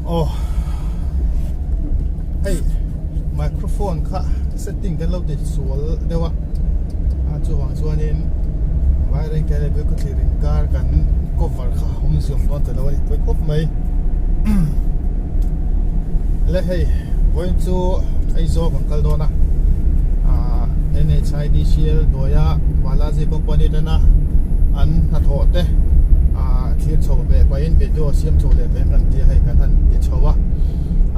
Aw hei microphone kha setting kan lo ti sual deuh a a chuvang chuanin vairengte leh Bilkhawthlir inkar kan cover kha a awm zawm dawn ta lo a ni pawi khawp mai le hei vawiin chu Aizawl kan kal dawn a ah N_H_I_D_C_L hnuaia Balaji company tana an hnathawh te ah thlir chho ve pahin video siam chho leh te kan ti a hei kan han ti chho a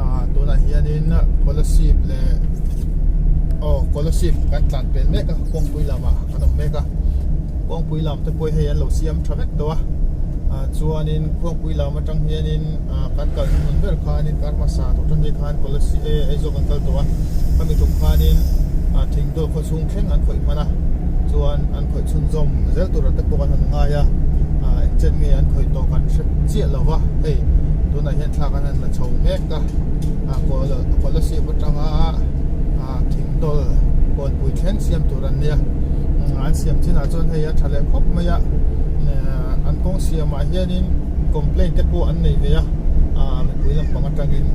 ah tunah hianin Kolasib leh aw Kolasib kan tlan pel mek a kawngpui lamah kan awm mek a kawngpui lam te pawh hei an lo siam tha vek tawh a ah chuanin kawngpui lam atang hianin ah kan kal hmun ber khanin kar hmasa tawh tan hi khan Kolasib eh Aizawl kan kal tawh a khami tum khanin ah thingdawl khaw chhung thleng an khawih hman a chuan an khawih chhunzawm zel tur te pawh an han ngai a ah eng chen nge an khawih tawh kan hre chiah lo va hei tunah hian thlak an han la chho mek a ah kawl Kolasib atanga ah thingdawl kawnpui thleng siam tur an nia an siam chinah chuan hei a tha leh khawp mai a an kawng siamah hianin complaint te pawh an nei ve a ah mipui lampang atangin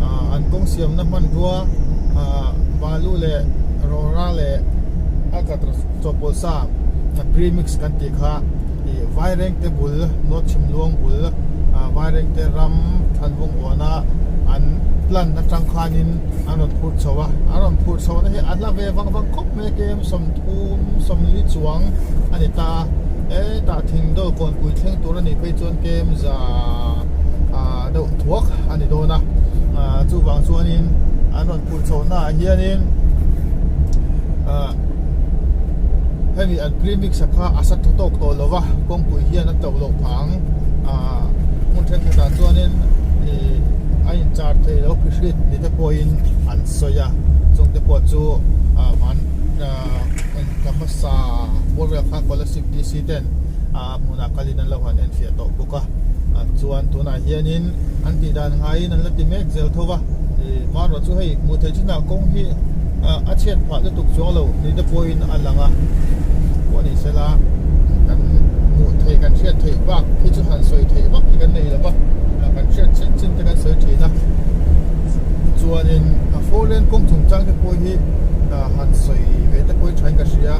ah an kawng siamna hmanrua ah balu leh rawra leh a khat chawhpawlh sa premix kan tih kha ih vairengte bul north chhimluang bul ah vairengte ram thlanvawng uana an plan atang khanin an rawn phurh chho a an rawn phurh chho na hi a hla ve vang vang khawp mai a kem sawmthum sawmli chuang a ni ta a hetah thingdawl kawnpui thleng tur a nih phei chuan kem za ah deuh thuak a ni dawn a ah chuvang chuanin an rawn phurh chho naah hianin ah hemi an premix a kha a sa tha tawk tawh lo va kawngpui hian a to loh phah ang ah hmun thenkhatah chuanin ih a inchar thei lo phihrit ni te pawhin an sawi a chung te pawh chu ah van ah ka hmasa bawr vel kha Kolasib D_C ten ah hmunah kalin an lo han enfiah tawh bawk a ah chuan tunah hianin an tih dan ngaiin an la ti mek zel tho va ih hmanraw chu hei hmuh theih chinah kawng hi ah a chhiat phah lutuk chuang lo ni te pawhin a lang a pawh ni sela kan hmuh theih kan hriat theih bak hi chu han sawi theih vak hi kan nei lo va ah kan hriat chin chin te kan sawi thin a chuanin a four lane kawng chungchang te pawh hi ah han sawi ve te pawh hi thain ka hria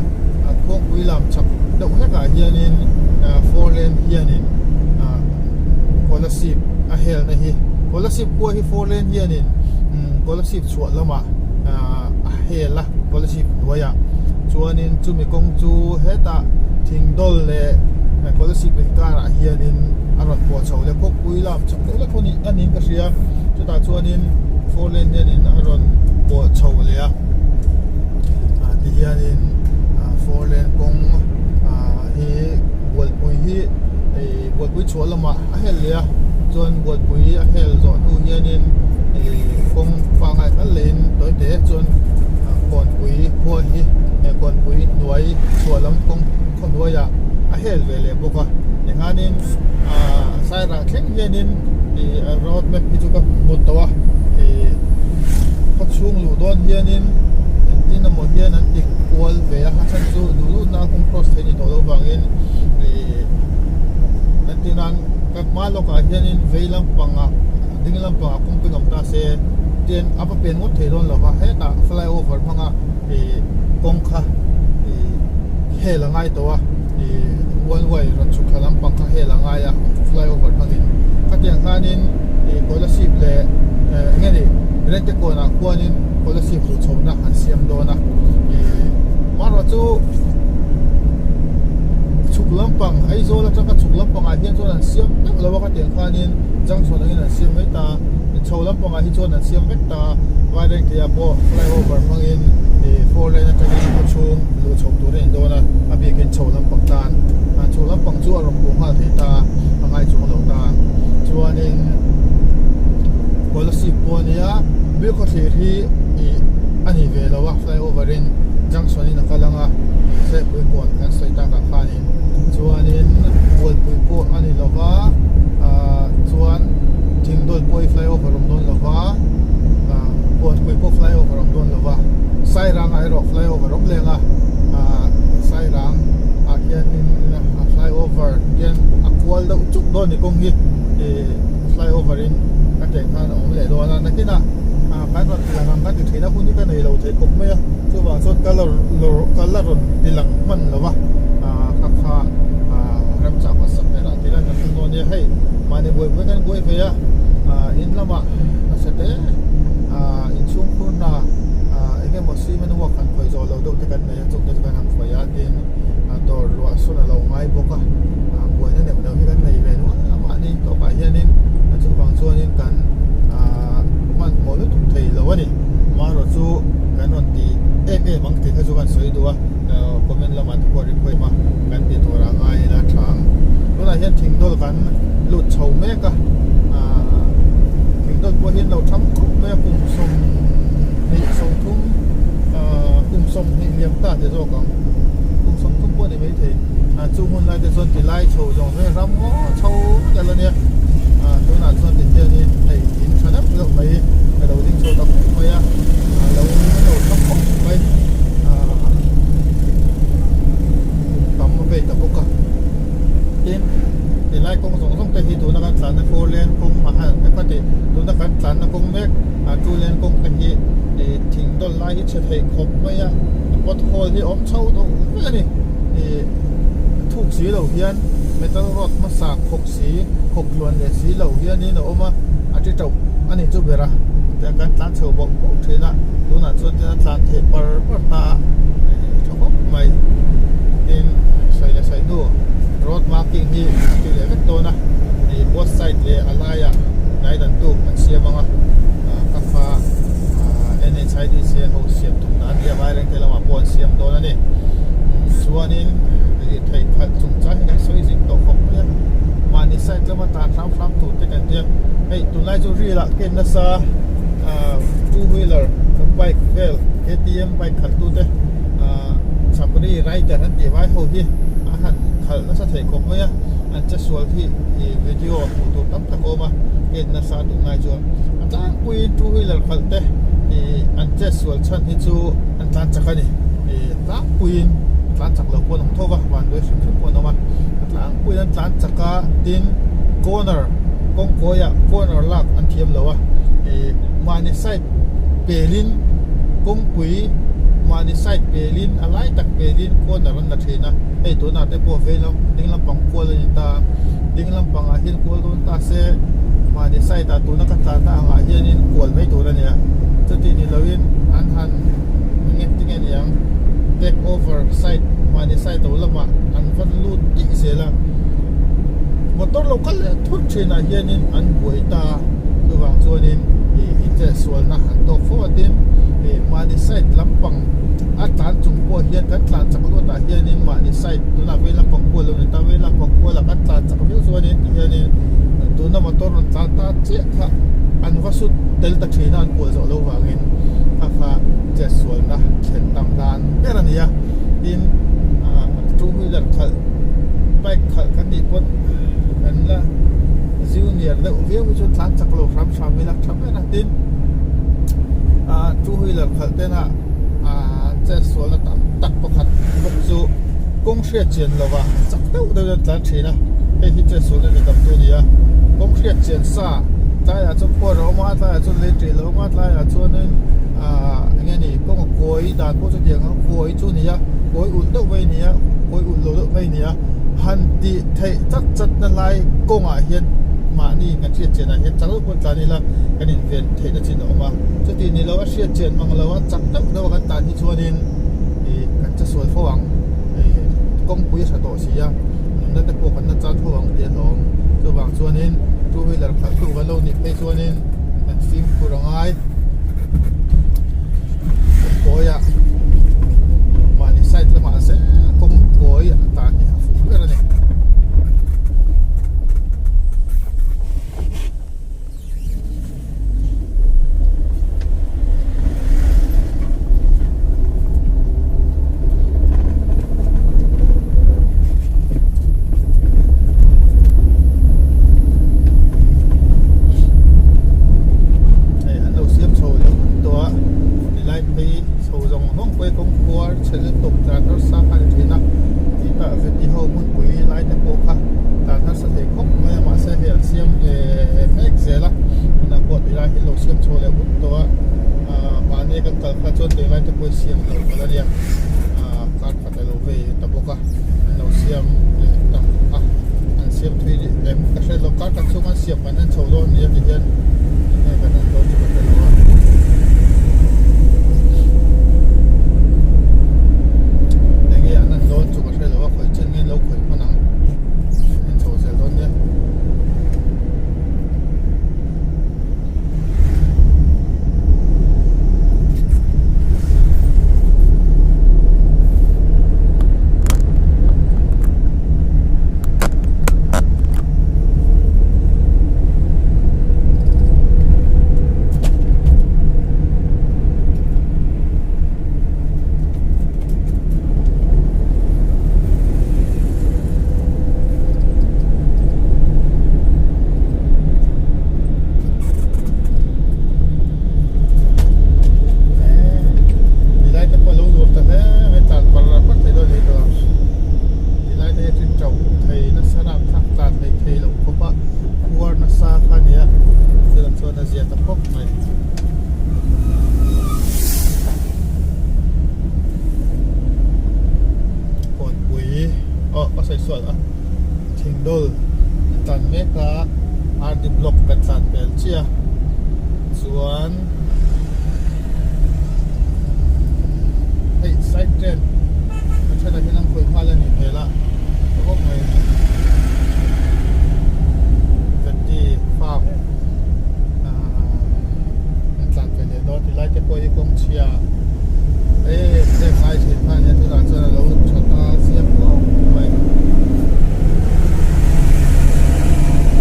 a khuangpui lam chak deuh hlekah hianin ah four lane hianin ah Kolasib a helna hi Kolasib khua hi four lane hianin umm Kolasib chhuah lamah ah a hel a Kolasib hnuaiah chuanin chumi kawng chu hetah thingdawl leh Kolasib inkarah hianin a rawn pawh chho leh khawpui lam chak deuh lek hun a niin ka hria chutah chuanin four lane hianin a rawn pawh chho leh a ah tihianin ah four lane kawng ah hi bualpui hi ih bualpui chhuah lamah a hel leh a chuan bualpui a hel zawh hnu hianin ih kawng pangngai kal lehin tawi te chuan kawnpui khua hi kawnpui hnuai chhuah lam kawng khaw hnuaiah a hel ve leh bawk a tikhanin ah sairah thleng hianin ih road map hi chu ka hmu tawh a ih khaw chhung luh dawn hianin engtin emaw hian an ti kual ve a a chhan chu duh duh na kawng cross theih a ni tawh loh vangin ih entir nan ka hma lawkah hianin vei lampangah ding lampangah kawng peng awm ta se tian a va pen ngawt thei dawn lo va hetah flyover hmanga ih kawng kha ih hel a ngai tawh a ih one way rawn chhuk thla lampang kha hel a ngai a flyover hmangin khatiang khanin ih Kolasib leh eh eng nge ni Rente kawnah khuanin Kolasib luh chhohna an siam dawn a ih hmanraw chu chhuk lampang Aizawl atanga chhuk lampangah hian chuan an siam vek lo a khatiang khanin junction angin an siam mai ta chho lampangah hi chuan an siam vek ta Vairengte-ah pawh flyover hmangin ih four lane atangin khaw chhung luh chhoh tur a in dawn a a bikin chho lampang tan chho lampang chu a rawn pawh nghal thei ta a ngai chuang lo ta chuanin Kolasib pawh a nia Bilkhawthlir hi ih a ni ve lo a flyover in junction in a kal ang a Sehpui kawn kan sawi takah khanin chuanin Bualpui pawh a ni lo va ah chuan Thingdawl pawh hi flyover a awm dawn lo va ah Kawnpui pawh flyover a awm dawn lo va Sairangah erawh flyover a awm leng a ah Sairang ah hianin a flyover hian a kual deuh chuk dawn a ni kawng hi ih flyover in. Khatiang khan a awm leh dawn a, nakinah ah kan rawn ti lang ang kan ti thin a, hun hi ka nei lo thei khawp mai a, chuvang chuan ka la ka la rawn ti lang hman lo va, ah kha kha ah remchang hmasa ber ah ti lan kan tum dawn nia, hei mahni buai buai kan buai ve a, ah in lamah hmasa te ah inchhungkhur hna ah eng emaw cement work han khawih zawh loh deuh te kan nei a, chung te chu kan han khawih a, tin dawr luah sawn a lo ngai bawk a, ah buaina neuh neuh hi kan nei ve nual a mahni tawkah hianin a chuvang chuanin kan ah hmanhmawh lutuk thei lo a ni marawh chu kan rawn ti em em ang tih kha chu kan sawi duh a comment lamah te pawh request a kan ti tur a ngai ila tha ang tunah hian thingdawl kan lut chho mek a ah thingdawl pawh hian lo thang khawp mai a kum sawmhnih sawmthum ah kum sawmhnih liam ta ti zawk ang kum sawmthum pawh a ni maithei ah chung hun lai te chuan ti lai chho zawng zawng ram ngaw chho vek a la nia ah tunah chuan ti hianin hei in tha deuh deuh mai a lo ding chho ta khawp mai a ah lo lo tha khawp mai ah kum tam a vei ta bawk a tin ti lai kawng zawng zawng te hi tuna kan tlanna four lane kawng a han te kha ti tuna kan tlanna kawng mek ah two lane kawng te hi ih thing dawl lai hi chhe thei khawp mai a pothole hi a awm chho deuh vek a ni ih thuk si lo hian metal rod hmasa khawk si khawk tluan leh si lo hianin a awm a a ti tauh a ni chu ber a tiang kan tlan chho bawk bawk thin a tunah chuan tin a tlan theih par par ta a ih tha khawp mai tin sawi leh sawi hnu road marking hi a ti leh vek dawn a ih both side leh a laiah hnai dan tu an siam ang a ah ka fa ah N_H_I_D_C ho siam tum dan hi a vai reng te lamah pawh an siam dawn a ni chuanin lirthei khalh chungchang hi kan sawi zing tawh khawp mai a mahni side lama tan hram hram tur te kan tia hei tunlai chu reel ah ken nasa ah two wheeler bike vel K_T_M bike khalh tu te ah chapri rider an tih vai ho hi a han khalh nasa thei khawp mai a an che sual hi ih video hmuh tur tam tak a awm a ken nasa tunlai chuan a tlangpuiin two wheeler khalh te ih an che sual chhan hi chu an tlan chak a ni ih tlangpuiin tlan chak lo pawh an awm tho va van duai hrim hrim pawh an awm a a tlangpuiin an tlan chak a tin corner kawng kawiah corner lak an thiam lo a ih mahni side pelin kawngpui mahni side pelin a lai tak pelin corner an la thin a hei tunah te pawh vei lam ding lampang kual a ni ta a ding lampangah hian kual dawn ta se mahni side ah tuna ka tlanna angah hianin kual mai tur a ni a chuti ni loin an han nge tinge niang take over side mahni side lo lamah an va lut daih zel a motor lo kal leh thut thinah hianin an buai ta a chuvang chuanin ih inchehsualna an tawk fo a tin ih mahni side lampang a tlan chung pawh hian kan tlan chak luatah hianin mahni side tunah vei lampang kual lo ni ta vei lampang kualah kan tlan chak viau chuanin tihianin tuna motor rawn tlan ta chiah kha an va sut tel ta thin a an kual zawh loh vangin kha kha chetsualna thlen tam dan ber a ni a tin ah two wheeler khalh bike khalh kan nih pawn kan la junior deuh viau hi chu tlan chak lo hram hram ila tha ber a tin ah two wheeler khalh tena ah chetsualna tam tak pakhat bawk chu kawng hriat chian lova chak deuh deuh in an tlan thin a hei hi chetsualna ni tam tu a ni a kawng hriat chian sa tlaiah chuan khuar a awm a tlaiah chuan lei ṭih lo awm a tlaiah chuanin ahh eng nge ni kawng a kawi dan pawh chu tiang ang kawi chu a ni a kawi ulh deuh mai a ni a kawi ulh lo deuh mai a ni a han tih theih chat chat na lai kawngah hian mahni kan hriat chian ah hian chak deuh pawh tlan ila kan inven theihna chin a awm a chuti ni lo a hriat chian mang lo a chak deuh deuh a kan tan hi chuanin ih kan che sual fo ang ih kawngpui a tha tawh si a nunna te pawh kan la chan fo ang tih a hlawm chuvang chuanin two wheeler khalh tu kan lo nih phei chuanin kan fimkhur a ngai kawng kawiah mahni side lamah zel kawng kawi a tan hi a fuh ber a ni. Hei an lo siam chho leh tawh a tilai phei chho zawng. Tilai hi lo siam chho leh vut tawh a, ah mahni kan kal kha chuan tilai te pawh siam lo kal a nia, ah kar khat a lo vei ta bawk a, an lo siam leh ta a, an siam thui leh em ka hre lo, kar khat chhung an siam kan en chho dawn nia ti hian enge kan en dawn chu ka hre lo a. Enge an en dawn chu ka hre lo a, khawi chen nge an lo khawih hman ang kan en chho zel dawn nia. Tilai te pawh a lo nuam ta hle mai tlan par par thei dawn a ni tawh a tilai te hi a ṭin ṭauh thei nasa rapthlak tlan mai thei loh khawp a khuar nasa kha a ni a chutiang chuan a zia ta khawp mai. Kawnpui aw ka sawi sual a Thingdawl an tlan mek a RD block kan tlan pel chiah a chuan hei side train a thenah hian an khawih nghal a nih hmel a ka bawk mai Vety farm ahh an tlan ve leh dawn ti lai te pawh hi kawng chhia em em ngai thin kha ania tunah chuan a lo tha ta chiang khawp mai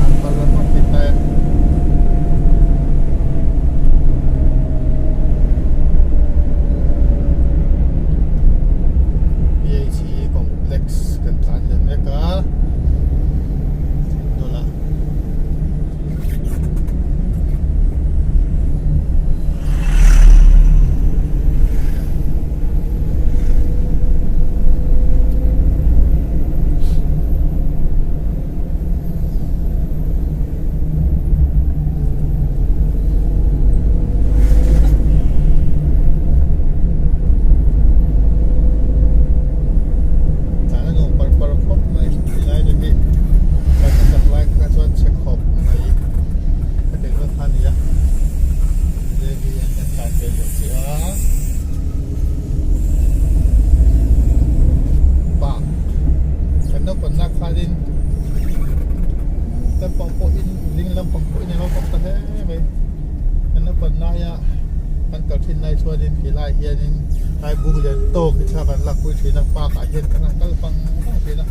an kal ram a ti ta e. PHE complex kan tlan leh mek a tawlah. Tlan a nuam par par khawp mai tilai te hi kan hmasak lai kha chuan chhe khawp mai ka tel vek kha a ni a JV an kan tlan ve leh chiah a park kan naupanna khanin lampang pawhin ding lampang pawhin a lo awm ta hle mai kan naupan laia kan kal thin lai chuanin ti lai hianin tlai buk lian tawk hi thla kan lakpui thin a park ah hian kan han kal vang vang thin a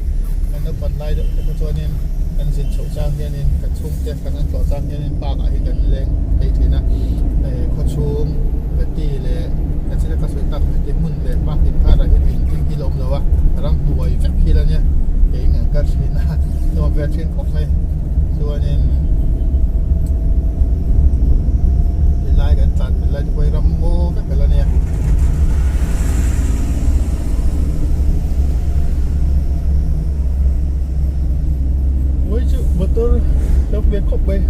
kan naupan lai deuh te pawh chuanin kan zin chhoh chang hianin kan chhungte kan han tlawh chang hianin park ah hi kan leng phei thin a eh khawchhung veti leh a china ka sawi tak veti hmun leh park inkar ah hian engkim hi la awm lo a ramhnuai vek hi la nia keiin an kal thin a nuam ve thin khawp mai chuanin Helai kan tlan pel lai te pawh hi ram ngaw vek a la nia. Ui chu motor tam ve khawp mai.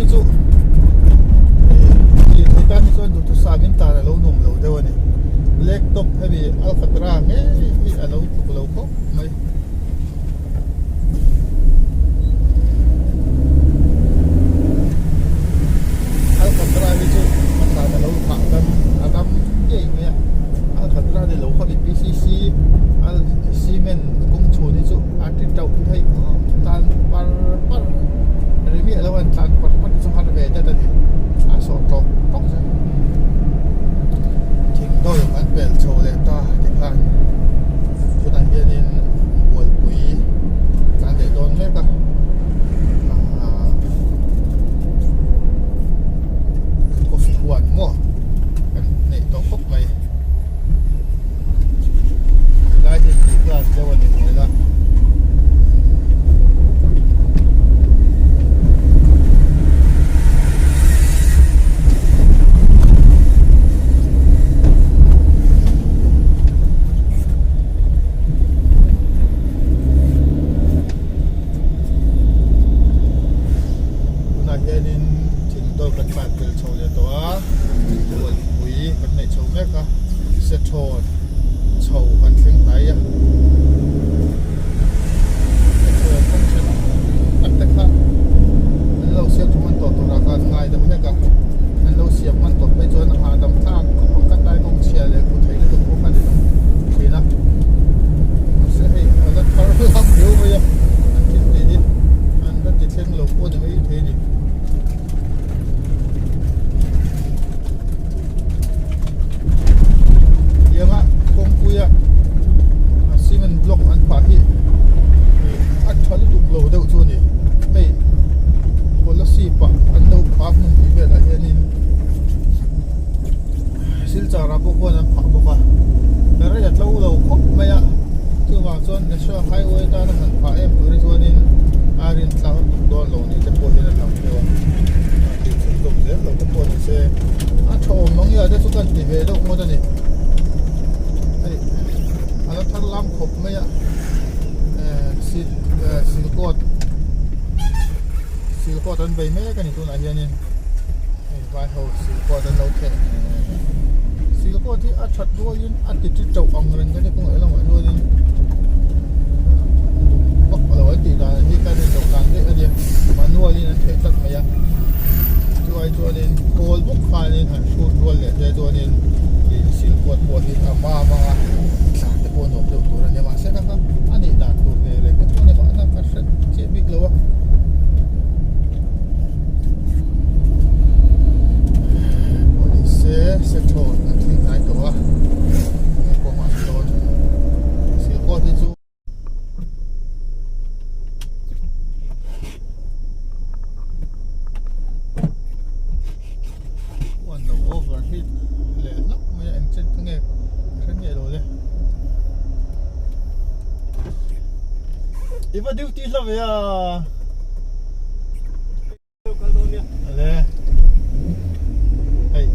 hi chu lirthei tan hi chuan duhthusam in tan a lo nuam lo deuh a ni. Black top hemi alcatra ngei hi a lo tluk lo khawp mai. Alcatra hi chu a tlan a lo thah dam a dam ngei mai a Alcatra ni lo kha mi PCC al cement kawng chhun hi chu a ti tauh theih tlan par par ri miah lo an tlan par par chu har ve dat a ni a sawh tawk tawk zel thing dawl an pel chho leh ta tikhan tunah hianin bualpui tlan leh dawn mek a ahh coffee huan maw kan neih tawh khawp mai helai hi tih class deuh a ni hmel a. Tunah hianin thing dawl kan tlan tel chho leh tawh a bualpui kan neih chho mek a sethawn chho kan thleng hnai a sethawn kawng then tak te kha an lo siam thu hman tawh turah khan ngai deuh hlek a an lo siam hman tawh phei chuan a hahdam thlak khawp ang khat lai kawng chhia leh kut theih lutuk pawh kha a ni lo thin a mahse hei a la thar hlak riau mai a an thil tih hi an la ti thleng lo pawh a ni mai thei a ni. Tianga kawngpuia cement block an phah hi a tha lutuk lo deuh chu a ni hei kolasib ah an lo phah hmun tih velah hianin silchar ah pawh khuan an phah bawk a ka rei a tlo lo khawp mai a chuvang chuan national highway atana han phah em tur hi chuanin a rintlak a tuk dawn lo ni te pawh hian a lang deuh a a tih chhun zawm zel lo te pawh ni se a tha awm mang ia te chu kan ti ve deuh ngawt a ni hei a la thar lam khawp mai a eh silkawt silkawt an bei mek a ni tunah hianin. Hei vai ho silkawt an lo theh silkawt hi a that rualin a ti ti teuh ang reng ka ni kawng lehlamah chuanin vak lo an tih dan hi ka rin loh dan daih a nia manual in an theh tlat mai a chuai chuanin khawl bawk khanin han hrut rual leh te chuanin ih silkawt pawh hi a mam anga thla te pawh nuam deuh tur a nia mahse kha kha a nih dan tur ve reng te pawh a ni mahna ka hre chiah bik lo a. Pawh ni se sethawn an thleng hnai tawh a enge pawh hman dawn silkawt hi chu huan lo over heat leh hlauh mai a eng chen kha nge ka hre miah lo le i va duty hla ve a. Ale hei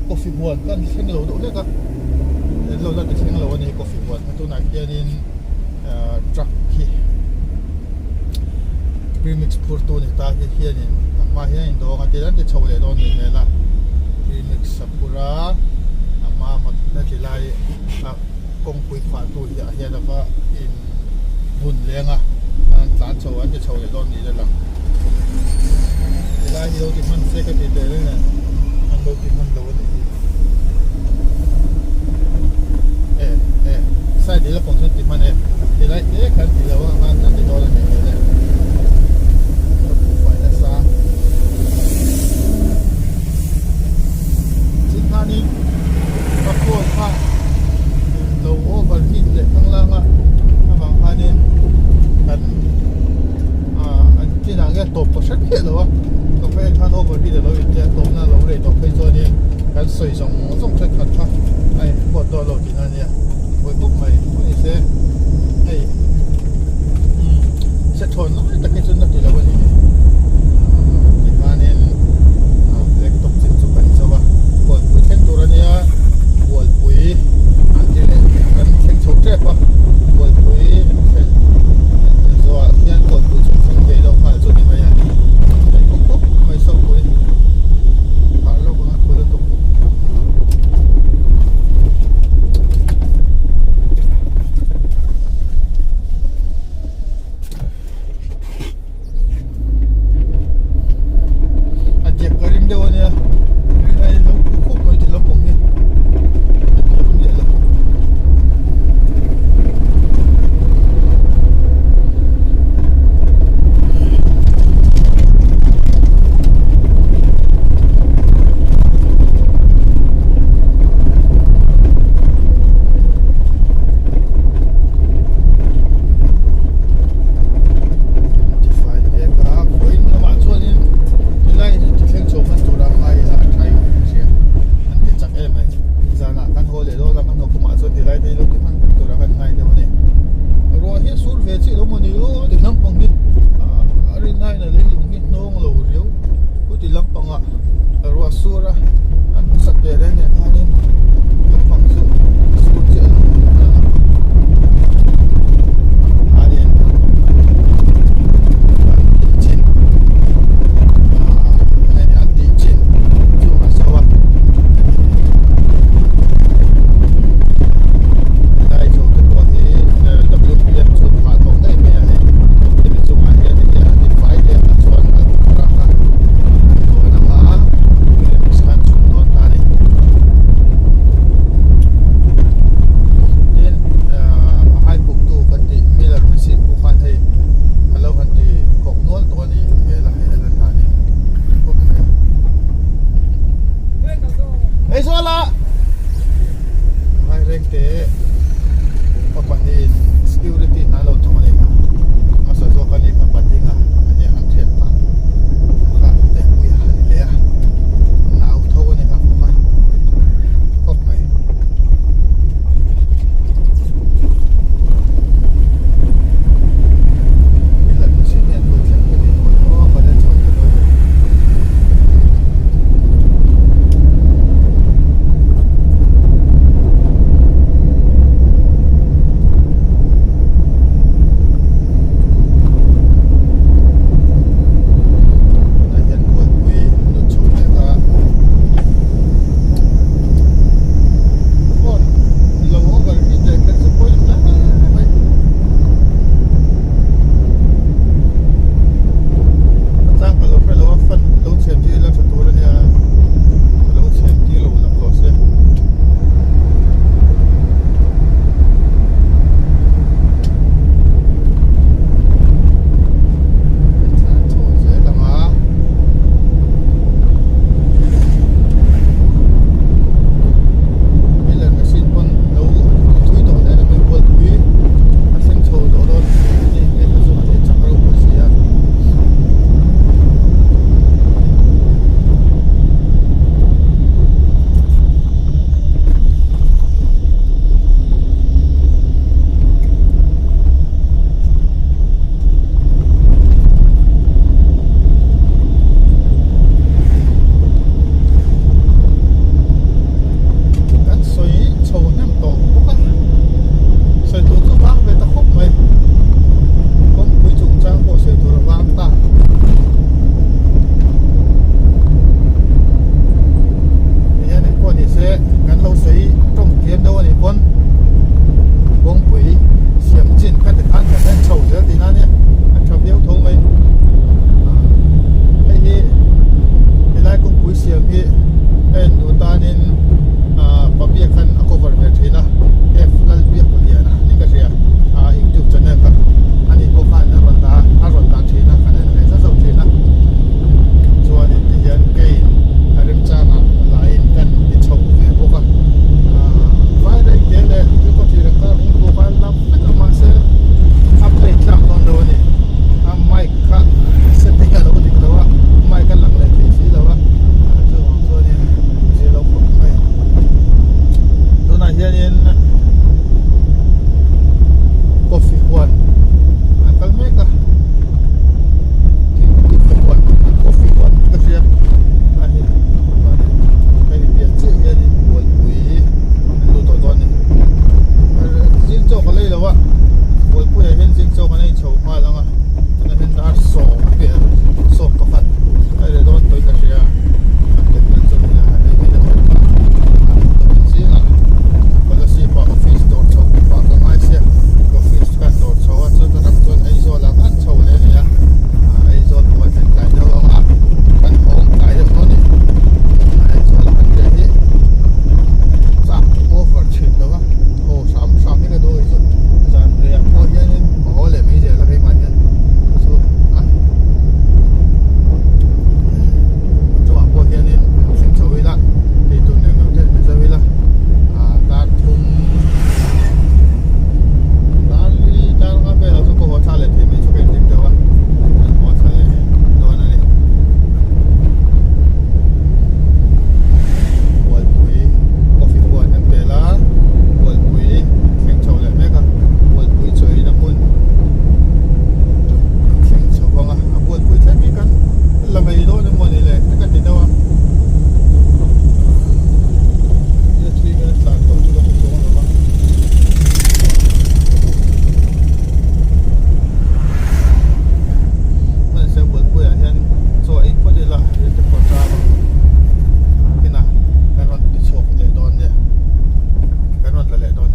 coffee huan kan thleng lo deuh hlek a en lo la ti thleng lo a ni coffee huan kha tunah hianin truck hi premix phur tu ni ta hi hianin a hma hian a indawng a tin an ti chho leh dawn ni hmel a premix a phur a a hma na ti lai a kawngpui phah tu hi ah hian a va in bun leng a an tlan chho an ti chho leh dawn niin a lang helai hi lo ti hman se ka ti teh reng nen an lo ti hman lo a nih hi e e side leh lampang chuan ti hman e helai te khan ti lo a khan an ti dawn a nih hmel e ka buhfai nasa chin khanin ka phone kha lo over heat leh khanglang a avang khanin kan ah an chinah nge tawp ka hre miah lo a ka phone khan over heat alo intia tawpna alo rei tawh phei chuanin kan sawi zawng zawng thenkhat kha a in record dawn lo tihna ania buai bawk mai pawh ni se hei umm se thawn lai tak hi chu na ti lo a ni tikhanin black top chin chu kan cho a bualpui thleng tur ania bualpui an ti leh kan thleng chho tep a bualpui thlen zawhah hian bualpui chu thleng thei lo. lampang hi a rinaiin a leilung hi hnawng lo riau chuti lampangah ruah sur a an hmasat ve reng nen khanin.